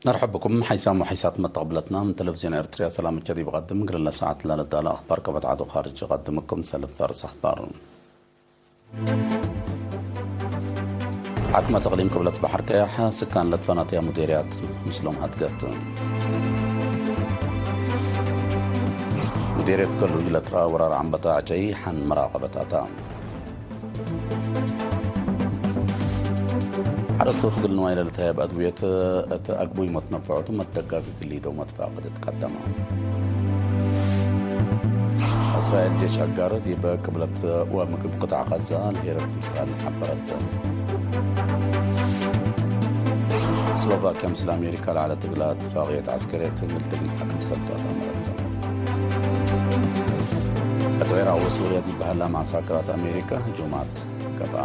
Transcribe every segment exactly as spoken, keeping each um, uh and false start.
መርሐብ ብኩም ሐይሳም ወሐይሳት መተቅብለትና ምን ቴሌቪዝዮን ኤርትርያ ሰላምቼ ዲብ ቀድም፣ እግል ለሰዓት ለልዳለ አኽባር ከበድ ዐዱ ካርጅ እቀድምኩም ሰልፍ ፈርስ አኽባር። ሐክመት እቅሊም ቅብለት በሐር ቀያሕ ስካን ለትፈናተያ ሙዴርያት ምስሎም ሀድገት። ሙዴርየት ገሉጅ ለትረአ ወራር ዐንበጣ አዕጨይ ሐን መራቀበት አታ። ሐረስቶት እግል ንዋይ ለልትሀየብ አድውየት እት አግቡይ መትነፈዖቱ መትደጋግ እግል ሊደው መትፋቀድ እትቀደመ። እስራኤል ጄሽ አጋር ዲበ ቅብለት ወምግብ ቅጣዕ ቀዛ ለሄረ ክምሰል ሐበረት። ስሎቫክያ ምስል አሜሪካ ለዐለት እግላ እትፋቅየት ዐስከርየት እግል ትግንሐ ክምሰልቱ አትአመረት። እት ዒራቅ ወሱርያ ዲብ ሀላ መዓሳክራት አሜሪካ ህጁማት ገብአ።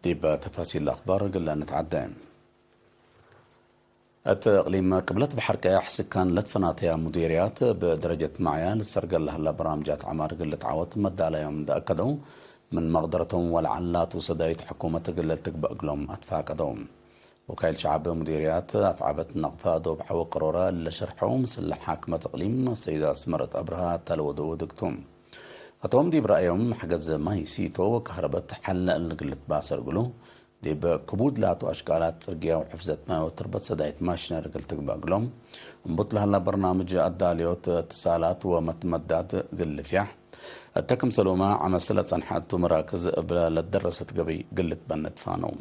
ዲብ ተፋሲል አኽባር እግል ንትዓደ። እት እቅሊም ቅብለት በሐር ቀያሕ ስካን ለትፈናተያ ሙዴርያት እብ ደረጀት መዕያ ልትሰርገል ለሀላ በርናምጃት ዐማር እግል ልትዓወት መዳለዮም እንደ አከደው፣ ምን መቅደረቶም ወለዐል ላቱ ሰዳይት ሕኩመት እግል ልትግበእ እግሎም አትፋቀደው። ወካይል ሸዐብ ሙዴርያት አፍዓበት ነቅፈ ዶብ ዐወ ቅሮረ ለሸርሐው ምስል ሓክመት እቅሊም ሰይድ አስመረት አብርሃ እተ ለወደው ድግቱ። ህቶም ዲብ ረአዮም፣ ሐገዝ ማይ ሲቶ ወከህረበት ሐል እግል ልትባሰር እግሉ፣ ዲብ ክቡድ ላቱ አሽቃላት ጽርግያ ወሕፍዘት ማይ ወትርበት ሰዳይት ማሽነር እግል ትግበእ እግሎም፣ እምቡት ለሀላ በርናምጅ አዳልዮት እትሳላት ወመትመዳድ እግል ልፍያሕ፣ እተ ክምሰልሁመ ዐመስ ለጸንሐ እቱ መራክዝ እብ ለትደረሰት ገበይ እግል ልትበነ ትፋነው።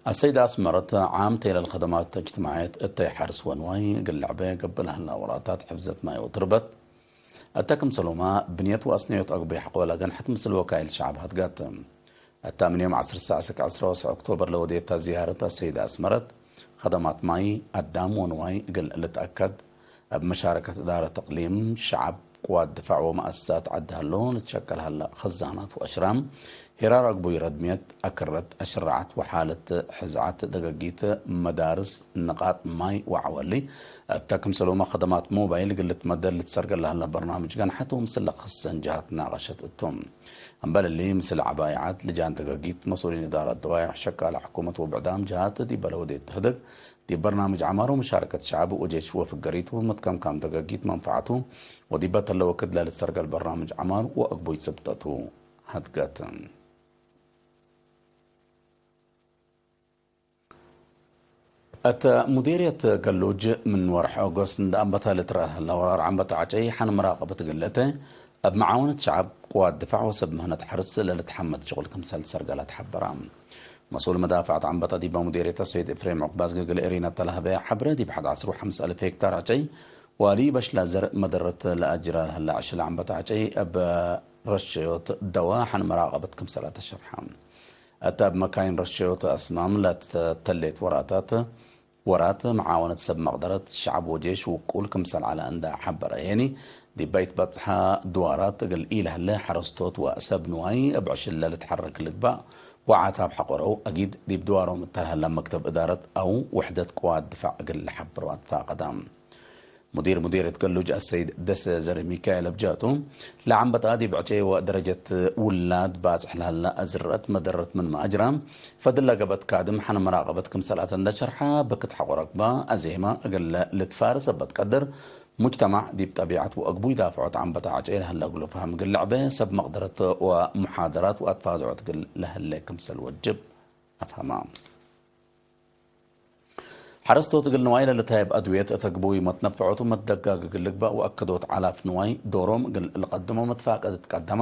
አሰይድ አስመረት፣ ዓም ቴለል ከደማት እጅትማዕየት እተ ሐርስ ወንዋይ እግል ለዐበ ገብእ ለሀላ ወራታት ሕፍዘት ማይ ወትርበት፣ እተ ክምሰልሁመ ብንየት ወአስነዮት አግቡይ ሐቆ ለገንሐት ምስል ወካይል ሸዐብ ሀድጋት። እተ ምን ዮም ዐስር ሳዕ እስክ ዐስር ወሰዕ ኦክቶበር ለወዴተ ዝያረት አሰይድ አስመረት፣ ከደማት ማይ፣ አዳም ወንዋይ እግል ልትአከድ፣ እብ መሻረከት እዳረት እቅሊም፣ ሸዐብ፣ ቅዋት ድፋዕ ወመአሰሳት ዐድ ሀሎ ልትሸቀል ሀለ፣ ክዛናት ወአሽራም፣ ሄራር አግቡይ ረድምየት፣ አክረት፣ አሽረዓት ወሓለት ሕዝዓት ደገጊት፣ መዳርስ፣ ንቃጥ ማይ ወዐወሊ። እተ ክምሰልሁመ ከደማት ሞባይል እግል ልትመደድ ልትሰርገል ለሀለ በርናምጅ ገንሐት ወምስል ለክሰን ጀሃት ናቀሸት እቱ። እምበል እሊ፣ ምስል ዐባይዓት፣ ልጃን ደገጊት፣ መስኡሊን እዳረት ደዋይሕ፣ ሸቃለ ሕኩመት ወብዕዳም ጀሃት ዲበ ለወዴት ተህድግ፣ ዲብ በርናምጅ ዐማር ወመሻረከት ሸዐብ ወጄሽ ወፍገሪት ወመትከምካም ደገጊት መንፈዐቱ ወዲበ ተለ ወክድ ለልትሰርገል በርናምጅ ዐማር ወአግቡይ ጽብጠቱ ሀድገት። እት ሙዴርየት ገሉጅ ምን ወርሕ ኦጎስት እንደ አንበተ ልትረአ ለወራር ዐንበተ አዕጨይ ሐን መራቀበት እግል ልእተ፣ እብ መዓወነት ሸዐብ፣ ቅዋት ድፋዕ ወሰብ ምህነት ሐርስ ለልትሐመድ ሽቁል ክምሰል ሰርገለ ተሐበረ። መስኡል መዳፍዐት ዐንበጠ ዲበ ሙዴርየት አሰይድ ኤፍሬም ዑቅባዝጊ እግል ኤሪና እተ ለሀበየ ሐብረ፣ ዲብ ሐድ ዐስር ወሐምስ አልፍ ሄክታር አጨይ ዋሊ በሽላ ዘርእ መደረት ለአጅረ ለሀለ ዕሽል ዐንበጠ አጨይ እብ ረሸዮት ደወ ሐን መራቀበት ክምሰለ ተሸርሐ። እተ እብ መካይን ረሸዮት አስማም ለተተሌት ወራታት፣ ወራት መዓወነት ሰብ መቅደረት ሸዐብ ወጄሽ ውቁል ክምሰል ዐለ እንደ ሐበረ ሄኒ፣ ዲበ ኢትበጽሐ ድዋራት እግል ኢለህለ ሐረስቶት ወሰብ ንዋይ እብ ዕሽል ለልትሐረክ ልግባእ ወዓታብ ሐቆረው፣ አጊድ ዲብ ድዋሮም እተ ለሀለ መክተብ እዳረት አው ውሕደት ቅዋት ድፋዕ እግል ለሐብሮ አትፋቀደ። ሙዲር ሙዲርየት ገሉጅ አሰይድ ደሰ ዘርሚካኤል እብ ጃቱ፣ ለዐንበጣ ዲብ ዕጨይ ወደረጀት ውላድ ባጽሕ ለሀላ አዝረአት መደረት ምንመ አጅራ፣ ፈድል ለገብአት ካድም ሐነ መራቀበት ክምሰል አተ እንደ ሸርሐ፣ በክት ሐቆ ረክበ አዜመ እግል ልትፋርስ እበ ትቀድር፣ ሙጅተማዕ ዲብ ጠቢዐት ወአግቡይ ዳፍዖት ዐንበጣ ዕጨይ ለሀለ እግሉ ፈሀም እግል ለዐበ፣ ሰብ መቅደረት ወሙሓደራት ወአትፋዝዖት እግል ለሀሌ ክምሰል ወጅብ አፍሀመ። ሐረስቶት እግል ንዋይ ለልትሀየብ አድውየት እት አግቡይ መትነፈዖቱ መትደጋግ እግል ልግበእ ወአከዶት ዐላፍ ንዋይ ዶሮም እግል ልቀድሞ መትፋቀድ ትቀደመ።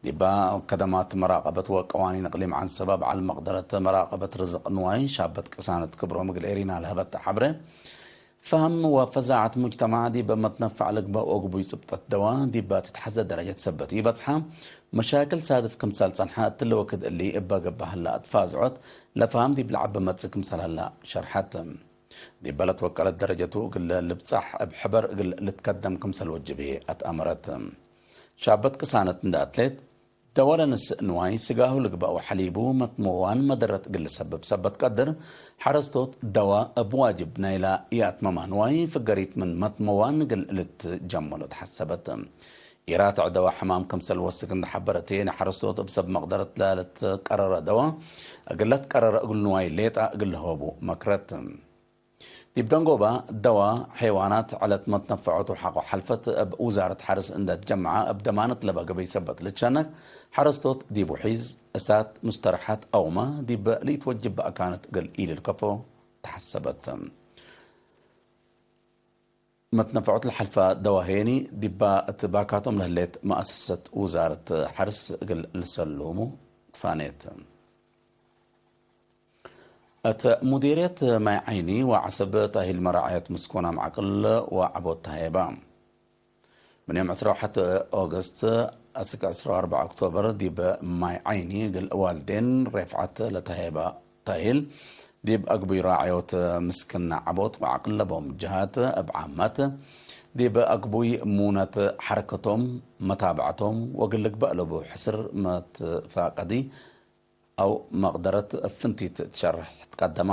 ዲበ ከደማት መራቀበት ወቀዋኒን እቅሊም ዐንሰበ አብ ዐል መቅደረት መራቀበት ርዝቅ ንዋይ ሻበት ቅሳነት ክብሮም እግል ኤሪና ለሀበት ሐብረ። ፈሀም ወፈዛዐት ሙጅተማዕ ዲበ መትነፈዕ ልግበእ ወአግቡይ ጽብጠት ደዋ ዲበ ትትሐዘ ደረጀት ሰበት ኢበጽሐ። መሻክል ሳድፍ ክምሰል ጸንሐ እትሊ ወክድ እሊ እበ ገብአ ሀላ አትፋዝዖት ለፈሀም ዲብ ለዐበ መጽእ ክምሰል ሀላ ሸርሐት። ዲበ ለትወቀለት ደረጀቱ እግል ልብጻሕ እብ ሕበር እግል ልትከደም ክምሰል ወጅብ ህዬ አትአመረት። ሻበት ቅሳነት እንደ አትሌት፣ ደወ ለንስእ ንዋይ ስጋሁ ልግበእ ወሐሊቡ መትመዋን መደረት እግል ልሰብብ ሰበት ቀድር፣ ሐረስቶት ደወ እብ ዋጅብ ናይላ ኢአትመማ ንዋይ ፍገሪት ምን መትመዋን እግል ልትጀመሎ ተሐሰበት። ኢራትዕ ደዋ ሕማም ክምሰል ወስክ እንደ ሐበረት፣ ሐረስቶት እብ ሰብ መቅደረት ለልትቀረረ ደዋ እግል ለትቀረረ እግል ንዋይ ሌጣ እግል ለሆቡ መክረት። ዲብ ደንጎባ ደዋ ሐይዋናት ዐለት መትነፈዖት ወሐቆ ሐልፈት እብ ውዛረት ሐርስ እንደ ትጀምዐ እብ ደማነት ለበ ገበይ ሰበት ልትሸነክ፣ ሐረስቶት ዲብ ውሒዝ፣ እሳት፣ ሙስተረሐት አውመ ዲብ ለኢትወጅብ አካነት እግል ኢልልከፎ ተሐሰበት። መትነፈዖት ለሐልፈ ደዋ ህዬኒ፣ ዲባ እት ባካቶም ለህሌት መአሰሰት ውዛረት ሐርስ እግል ልሰሉሙ ትፋኔት። እት ሙዲርየት ማይ ዐይኒ ወዐሰብ ተእሂል መራዕየት ምስኮናም ዐቅል ወዐቦት ተሀየባ። ምን ዮም ዕስራ ወሐት ኦገስት አስክ ዕስራ ወአርበዕ ኦክቶበር ዲብ ማይ ዐይኒ እግል ዋልዴን ሬፍዐት ለተሀየባ ተእሂል፣ ዲብ አግቡይ ራዕዮት ምስክነ ዐቦት ወዐቅል ለቦም ጀሃት እብ ዓመት፣ ዲብ አግቡይ ሙነት ሐረከቶም፣ መታብዐቶም ወእግል ልግበእ ለቡ ሕስር መትፋቀዲ አው መቅደረት እብ ፍንቲት ትሸርሕ ትቀደማ።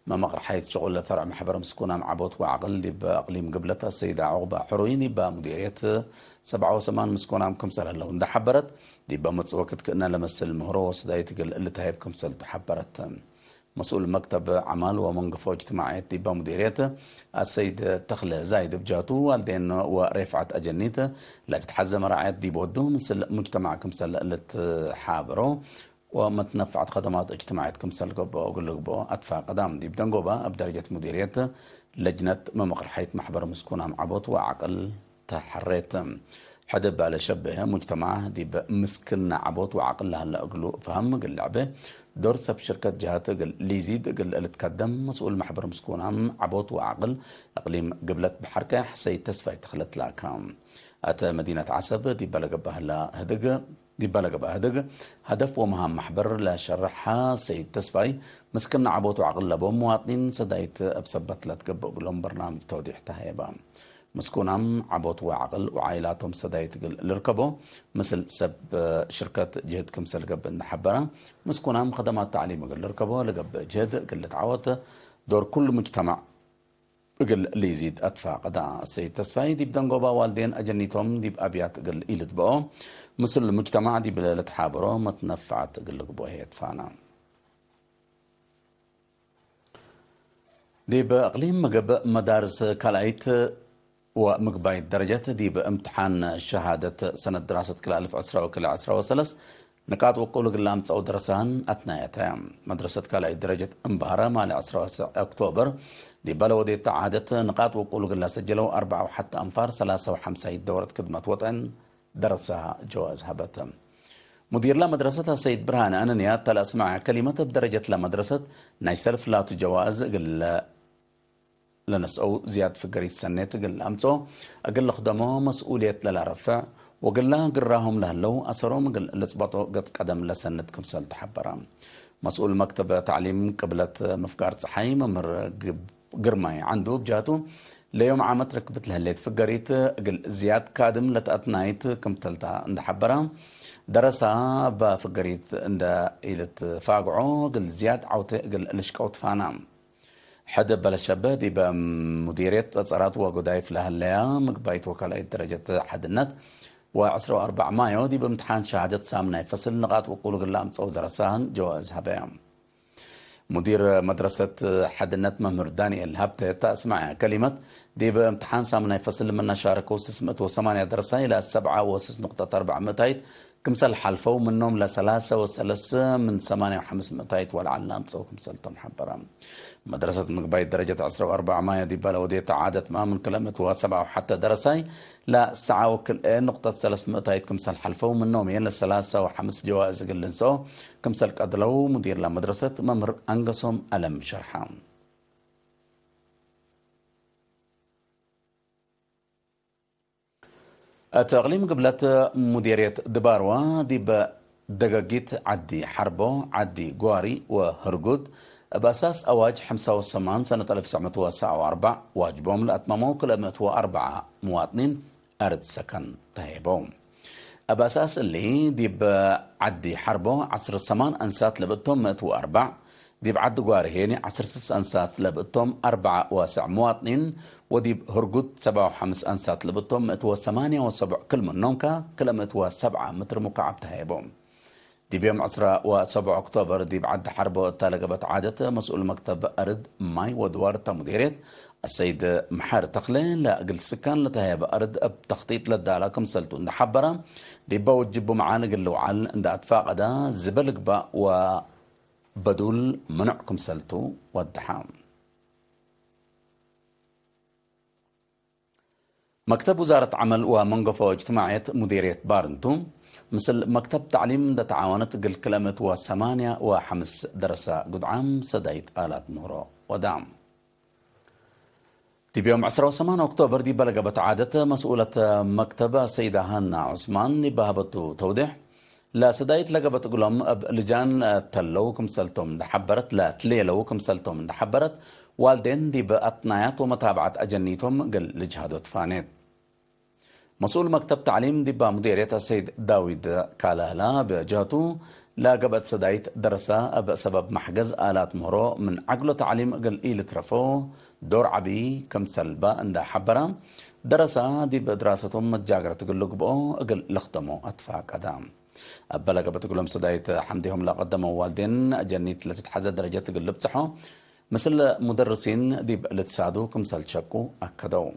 መመቅርሓይት ሽቁል ፈርዕ መሕበር ምስኩናም ዐቦት ወዐቅል ዲብ አቅሊም ግብለት አሰይድ ዑቅባ ሕሩይ ዲብ ሙዲርየት ሰብዓ ወሰማን ምስኮናም ክምሰል ህለው እንደ ሐበረት፣ ዲብ መጽእ ወክድ ክእነ ለመስል ምህሮ ወሰዳይት እግል ልትሀይብ ክምሰል ተሐበረት። መስኡል መክተብ ዐማል ወመንገፎ እጅትማዕየት ዲብ ሙዲርየት አሰይድ ተክለ ዛይድ እብ ጀህቱ፣ ዋልዴን ወሬፍዐት አጀኒት ለትትሐዘ መራዕየት ዲብ ወዱ ምስል ሙጅተማዕ ክምሰል ልትሓበሮ ወመትነፈዐት ከደማት እጅትማዕየት ክምሰል ገብኦ እግል ልግብኦ አትፋቀዳ። ዲብ ደንጎባ እብ ደረጀት ሙዲርየት ለጅነት መመቅርሐይት መሕበር ምስኩናም ዐቦት ወዐቅል ተሐሬት። ሕድ እባ ለሸብህ ሙጅተማዕ ዲብ ምስክነ ዐቦት ወዐቅል ለሀለ እግሉ ፈሀም እግል ለዐቤ ዶር ሰብ ሽርከት ጀሀት እግል ሊዚድ እግል ልትከደም መስኡል መሕበር ምስኩናም ዐቦት ወዐቅል እቅሊም ግብለት በሐርከ ሐሰይ ተስፋይ ተክለት ላካ። እት መዲነት ዐሰብ ዲበ ለገብአ ህላ ህድግ፣ ዲበ ለገብአ ህድግ፣ ሀደፍ ወመሃም መሕበር ለሸርሐ ሰይድ ተስፋይ፣ ምስክነ ዐቦት ወዐቅል ለቦም መዋጥኒን ሰዳይት እብ ሰበት ለትገብእ እግሎም በርናምጅ ተውዲሕ ተሀየበ። ምስኩናም ዐቦት ወዐቅል ወዓይላቶም ሰዳይት እግል ልርከቦ፣ ምስል ሰብ ሽርከት ጅህድ ክምሰል ገብእ እንደ ሐበረ፣ ምስኩናም ከደማት ተዕሊም እግል ልርከቦ ለገብእ ጅህድ እግል ልትዓወት፣ ዶር ኩሉ ሙጅተማዕ እግል ሊዚድ አትፋቀዳ። ሰይድ ተስፋይ ዲብ ደንጎባ ዋልዴን አጀኒቶም ዲብ አብያት እግል ኢልትበኦ፣ ምስል ሙጅተማዕ ዲብ ለልትሓበሮ መትነፈዐት እግል ልግቦ ህዬ ትፋና። ዲብ እቅሊም ምግብ መዳርስ ካልኣይት ወምግባይት ደረጀት ዲብ እምትሓን ሸሃደት ሰነት ድራሰት ክልአልፍ ዕስራ ወክልኤ ዕስራ ወሰለስ ንቃጥ ውቁል እግል ለአምጸው ደረሳን አትናየተ። መድረሰት ካልኣይት ደረጀት እምበሀረ ማሌ ዕስራ ወትስዕ ኦክቶበር ዲበ ለወዴት ዓደት ንቃጥ ውቁል እግል ለሰጀለው አርበዓ ወሐተ አንፋር ሰላሰ ወሐምሳይት ደውረት ክድመት ወጠን ደረሳ ጀዋዝ ሀበተ። ሙዲርላ መድረሰት አሰይድ ብርሃነ አነንያ እተ ለአስመዐ ከሊመት እብ ደረጀትላ መድረሰት ናይ ሰልፍ ላቱ ጀዋዝ እግል ለነስአው ዝያድ ፍገሪት ሰኔት እግል ለአምጽኦ፣ እግል ልክደሞ መስኡልየት ለላረፍዕ፣ ወእግላ ግራሆም ለህለው አሰሮም እግል ልጽበጦ ገጽ ቀደም ለሰንድ ክምሰል ተሐበረ። መስኡል መክተብ ተዕሊም ቅብለት ምፍጋር ጸሓይ መምህር ግብ-፣ ግርማይ ዐንዱ እብ ጀህቱ፣ ለዮም ዓመት ርክብት ለህሌት ፍገሪት እግል ዝያድ ካድም ለተአትናይት ክምተልታ እንደ ሐበረ፣ ደረሳ እበ ፍገሪት እንደ ኢልትፋግዖ እግል ዝያድ ዐውቴ እግል ልሽቀው ትፋና። ሕድ እበ ለሸብህ ዲበ ሙዲርየት ጸጸራት ወጎዳይፍ ለሀለያ ምግባይት ወካልኣይት ደረጀት ሐድነት ወዕስራ ወአርበዕ ማዮ ዲብ እምትሓን ሸሃደት ሳምናይ ፈስል ንቃጥ ውቁል እግል ለአምጸው ደረሳን ጀዋእዝ ሀበያ። ሙዲር መድረሰት ሐድነት መምህር ዳንኤል ሀብተ እተ አስመዐ ከሊመት፣ ዲብ እምትሓን ሳምናይ ፈስል ምነ ሻረከው ስስ ምእት ወሰማንያ ደረሳይ ለሰብዓ ወስስ ንቅጠት አርበዕ ምእታይት ክምሰል ሐልፈው፣ ምኖም ለሰላሰ ወሰለስ ምን ሰማንያ ወሐምስ ምእታይት ወለዐል ለአምጸው ክምሰልቶም ሐበረ። መድረሰት ምግባይት ደረጀት ዕስራ ወአርበዕ ማየ ዲበ ለወዴተ ዓደት መአምን ክልኤ ምእት ወሰብዓ ወሐተ ደረሳይ ለሰዓ ወክልኤ ንቅጠት ሰለስ ምእታይት ክምሰል ሐልፈው፣ ምኖም የነ ሰላሰ ወሐምስ ጀዋእዝ እግል ልንሰኦ ክምሰል ቀድለው ሙዲር ለመድረሰት መምህር አንገሶም አለም ሸርሐ። እት እቅሊም ግብለት ሙዴርየት ድባርዋ ዲብ ደገጊት ዐዲ ሐርቦ፣ ዐዲ ጓሪ ወህርጉድ እብ አሳስ አዋጅ ሐምሳ ወሰማን ሰነት አልፍ ትስዕ ምእት ወሰብዓ ወአርበዕ ዋጅቦም ለአትመመው ክልኤ ምእት ወአርበዓ ምዋጥኒን አርድ ሰከን ተሄበው። እብ አሳስ እሊ ዲብ ዐዲ ሐርቦ ዐስር ሰማን አንሳት ለብእቶም ምእት ወአርበዕ ዲብ ዐዲ ጓሪ ሄኒ ዐስር ስስ አንሳት ለብእቶም አርበዓ ወሰዕ መዋጥኒን ወዲብ ህርጉት ሰብዓ ወሐምስ አንሳት ለብእቶም ምእት ወሰማንያ ወሰብዕ ክል ምኖምካ ክለ ምእት ወሰብዓ ምትር ሙካዓብ ተሀየቦም። ዲብ ዮም ዕስራ ወሰብዕ ኦክቶበር ዲብ ዐዲ ሐርቦ እታ ለገበት ዓደት መስኡል መክተብ አርድ ማይ ወድዋር እታ ሙዴርየት አሰይድ መሐር ተክለ ለእግል ስካን ለተሀየበ አርድ እብ ተክጢጥ ለዳላ ክምሰልቱ እንደ ሐበረ፣ ዲበ ውጅቡ መዓል እግል ልውዓል እንደ አትፋቀደ ዝበ ልግባእ ወበዱል ምኑዕ ክምሰልቱ ወደሐ። መክተብ ውዛረት ዐመል ወመንገፎ እጅትማዕየት ሙዲርየት ባርንቱ፣ ምስል መክተብ ተዕሊም እንደ ተዓወነት እግል ክለ ምእት ወሰማንያ ወሐምስ ደረሰ ጉድዓም ሰዳይት አላት ምህሮ ወዳም። ዲብ ዮም ዕስራ ወሰማን ኦክቶበር ዲበ ለገበት ዓደት መስኡለት መክተብ ሰይዳ ሃና ዑስማን ዲበ ሀበቱ ተውዴሕ፣ ለሰዳይት ለገበት እግሎም እብ ልጃን ተለው ክምሰልቶም እንደ ሐበረት፣ ለትሌለው ክምሰልቶም እንደ ሐበረት፣ ዋልዴን ዲብ አትናያት ወመታብዐት አጀኒቶም እግል ልጅሃዶ ትፋኔት። መስኡል መክተብ ተዕሊም ዲባ ሙዴርየት አሰይድ ዳዊድ ካላላ ብጀህቱ፣ ለገብአት ሰዳይት ደረሰ እብ ሰበብ መሕገዝ አላት ምህሮ ምን ዐግሎ ተዕሊም እግል ኢልትረፎ ዶር ዐቢ ክምሰል በ እንደ ሐበረ፣ ደረሰ ዲብ ድራሰቶም መጃገረት እግል ልግብኦ እግል ልክደሞ አትፋቀደ። እበ ለገብአት እግሎም ሰዳይት ሐምዴሆም ለቀደመው ዋልዴን ጀኒት ለትትሐዘ ደረጀት እግል ልብጽሖ፣ ምስል ሙደርሲን ዲብ ልትሳዱ ክምሰል ሸቁ አከደው።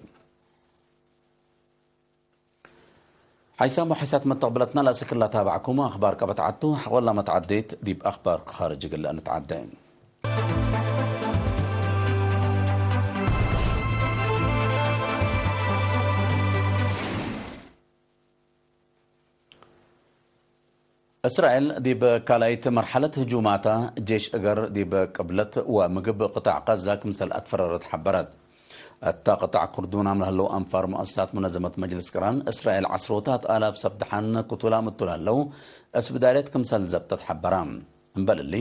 ሓይሳም ወሓይሳት መተቅብለትና ለአስክላ ታባዕኩም አኽባር ቀበት ዐቱ፣ ሐቆላ መትዓዴት ዲብ አኽባር ካርጅ እግል እንትዓደ። እስራኤል ዲብ ካልኣይት መርሐለት ህጁማታ፣ ጄሽ እገር ዲብ ቅብለት ወምግብ ቅጣዕ ቀዛ ክምሰል አትፈረረት ሐበረት። እተ ቅጣዕ ክርዱናም ለህለው አንፋር ሙአሰሳት ሙነዘመት መጅልስ ቅራን፣ እስራኤል ዐስሮታት አላፍ ሰብ ደሐን ክቱላም እቱ ለህለው እስብዳልየት ክምሰል ዘብጠት ሐበራ። እምበል እሊ፣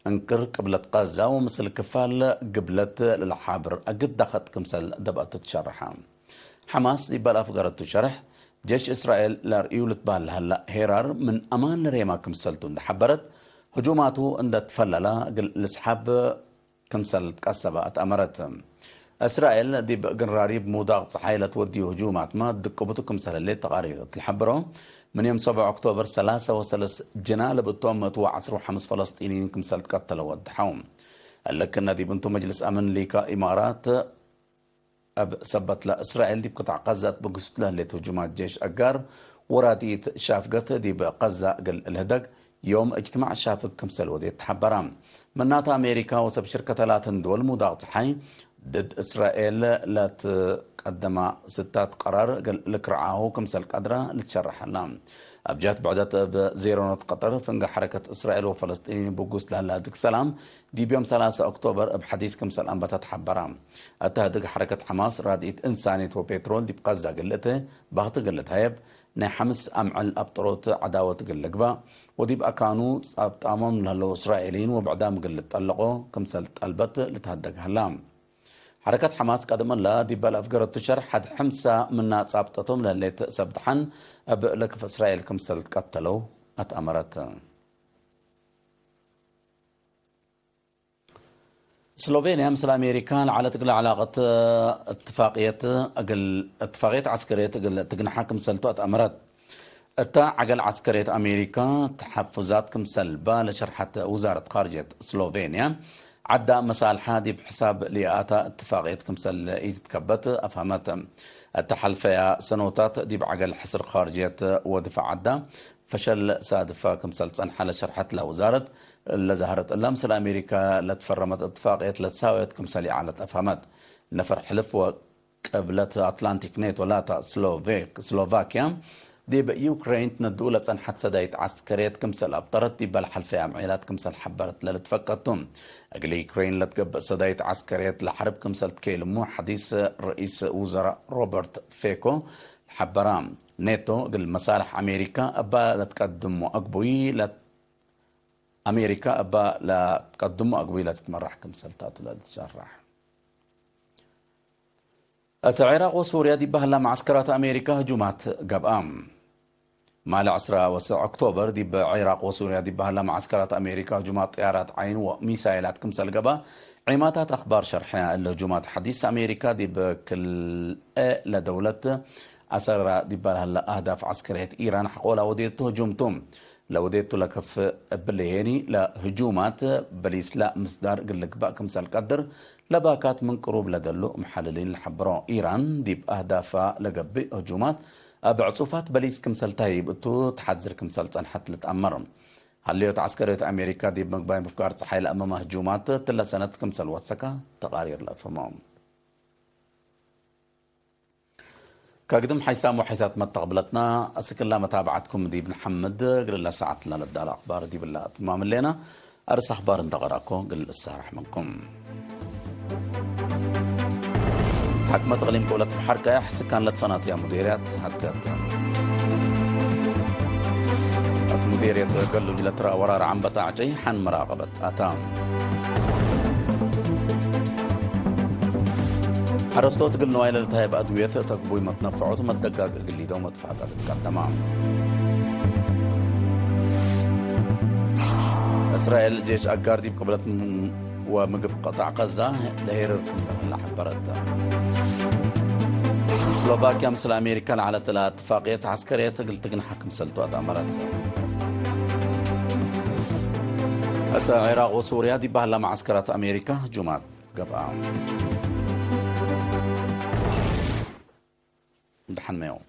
እንክር ቅብለት ቀዛ ወምስል ክፋል ግብለት ለለሓብር አግድ ዳኸጥ ክምሰል ደብአቱ ትሸረሐ። ሐማስ ዲበ ለአፍገረቱ ሸርሕ፣ ጄሽ እስራኤል ለርእዩ ልትበህል ለሀላ ሄራር ምን አማን ለሬማ ክምሰልቱ እንደ ሐበረት፣ ህጁማቱ እንደ ትፈለላ እግል ልስሓብ ክምሰል ትቀሰበ አትአመረት። እስራኤል ዲብ ግንራሪብ ሙዳቅ ጸሓይ ለትወድዩ ህጁማትመ ድቅቡቱ ክምሰል ህሌት ተቃሪር እት ለሐብሮ፣ ምን ዮም ሰብዕ ኦክቶበር ሰላሰ ወሰለስ ጅና ለብእቶም ምእት ወዐስር ወሐምስ ፈለስጢንይን ክምሰል ትቀተለው ወደሐው። እለ ክእነ ዲብ እንቱ መጅልስ አምን ሊካ ኢማራት እብ ሰበት ለእስራኤል ዲብ ቅጣዕ ቀዛ እት ብግስቱ ለህሌት ህጁማት ጄሽ አጋር ወራድኢት ሻፍገት ዲብ ቀዛ እግል ልህደግ ዮም እጅትማዕ ሻፍግ ክምሰል ወዴት ተሐበረ። ምናተ አሜሪካ ወሰብ ሽርከተ ላተን ድወል ሙዳቅ ጸሓይ ድድ እስራኤል ለትቀደማ ስታት ቀራር እግል ልክርዓሁ ክምሰል ቀድራ ልትሸረሐላ። አብጃት ብዕደት እብ ዜሮኖት ቀጠር ፍንገ ሐረከት እስራኤል ወፈለስጢን ብጉስ ለህለ ህድግ ሰላም ዲብ ዮም ሰላሰ ኦክቶበር እብ ሐዲስ ክምሰል አንበተት ሐበራ። እተ ህድግ ሐረከት ሐማስ ራድኢት እንሳንየት ወፔትሮል ዲብ ቀዛ እግል ልእተ፣ ባክት እግል ልትሀየብ፣ ናይ ሐምስ አምዕል አብጠሮት ዐዳወት እግል ልግባእ ወዲብ አካኑ ጻብጣሞም ለህለው እስራኤልይን ወብዕዳም እግል ልትጠለቆ ክምሰል ጠልበት ልትሀደግ ሀላ። ሐረከት ሐማስ ቀድም እለ ዲበ ለአፍገረቱ ሸርሕ ሐድ ሕምሳ ምና ጻብጠቶም ለህሌት ሰብ ደሐን እብ ለክፍ እስራኤል ክምሰል ትቀተለው አትአመረት። ስሎቬንያ ምስል አሜሪካ ለዐለት እግለ ዐላቀት እትፋቅየት እግል፣ እትፋቅየት ዐስከርየት እግል ትግንሐ ክምሰልቱ አትአመረት። እተ ዐገል ዐስከርየት አሜሪካ ተሐፉዛት ክምሰል በ ለሸርሐት ውዛረት ካርጅየት ስሎቬንያ፣ ዐዳ መሳልሐ ዲብ ሕሳብ ሊአታ እትፋቅየት ክምሰል ኢትትከበት አፍሀመት። እተ ሐልፈያ ሰኖታት ዲብ ዐገል ሕስር ካርጅየት ወድፈዕ ዐዳ ፈሸል ሳድፈ ክምሰል ጸንሐ ለሸርሐት ለውዛረት፣ ለዛህረት እላ ምስል አሜሪካ ለትፈረመት እትፋቅየት ለትሳወየት ክምሰል ይዐለት አፍሀመት። ነፈር ሕልፍ ወቅብለት አትላንቲክ ኔቶ ላታ ስሎቬክ-፣ ስሎቫኪያ ዲብ ዩክሬን ትነድኡ ለጸንሐት ሰዳይት ዐስከርየት ክምሰል አብጠረት ዲበ ለሐልፈየ አምዔላት ክምሰል ሐበረት ለልትፈቀድ ቱ። እግል ዩክሬን ለትገብእ ሰዳይት ዐስከርየት ለሐርብ ክምሰል ትኬልሙ ሐዲስ ርኢስ ውዘራእ ሮበርት ፌኮ ሐበራ። ኔቶ እግል መሳልሕ አሜሪካ እባ ለትቀድሙ አግቡይ ለ-፣ አሜሪካ እባ ለትቀድሙ አግቡይ ለትትመራሕ ክምሰል ተ ቱ ለልትሸረሕ። እት ዒራቅ ወሱርያ ዲብ በህላ መዐስከራት አሜሪካ ህጁማት ገብአ። ማለ ዕስራ ወሰዕ ኦክቶበር፣ ዲብ ዒራቅ ወሱርያ ዲብ በህላ መዓስከራት አሜሪካ ህጁማት ጥያራት ዓይን ወሚሳይላት ክምሰል ገብአ፣ ዒማታት አክባር ሸርሐ። እለ ህጁማት ሐዲስ አሜሪካ ዲብ ክልኤ ለደውለት አሰራ ዲብ በህላ አህዳፍ ዐስከርየት ኢራን ሐቆላ ወዴቱ ህጁም ቱ። ለወዴቱ ለከፍ እብሊ ሄኒ፣ ለህጁማት በሊስ ለምስዳር እግል ልግባእ ክምሰል ቀድር፣ ለባካት ምን ቅሩብ ለደሉ መሐልሊን ለሐብሮ። ኢራን ዲብ አህዳፋ ለገብእ ህጁማት እብ ዕጹፋት በሊስ ክምሰል ተህይብ እቱ ተሐዝር ክምሰል ጸንሐት ልትአመር። ሀልዮት ዐስከርዮት አሜሪካ ዲብ ምግባይ ምፍጋር ጸሓይ ለአመመ ህጁማት እትለ ሰነት ክምሰል ወሰከ ተቃሪር ለአፍህሞ። ከግድም ሓይሳም ወሓይሳት መተቅብለትና፣ አስክላ መታብዓትኩም ዲብ ንሐምድ፣ እግል ለሰዓትና ለዳለ አክባር ዲብላ እትማም ህሌና። አርስ አክባር እንተ ቀራኮ እግል እሳረሕ ምንኩም። ሐክመት እቅሊም ቅብለት በሐር ቀያሕ ስካን ለትፈናትያ ሙዴርያት ሀድገት። እት ሙዴርየት ገሉጅ ለትረአ ወራር ዐንበጣ አዕጨይ ሐን መራቀበት። አታ። ሐረስቶት እግል ንዋይ ለልትሀየብ አድውየት እተ ግቡይ መትነፈዖት መትደጋግ እግል ሊደው መትፋቀድ ትቀደማ። እስራኤል ጄሽ አጋር ዲብ ቅብለት ወምግብ ቅጣዕ ቀዛ ለሄርር ክምሰል ህለ ሐበረት። ስሎቫኪያ ምስል አሜሪካ ለዐለት እላ እትፋቅየት ዐስከርየት እግል ትግንሐ ክምሰልቱ አትአመረት። እተ ዒራቅ ወሱርያ ዲብ በህላ መዓስከራት አሜሪካ ህጁማት ገብአ። ደሐን መዮም።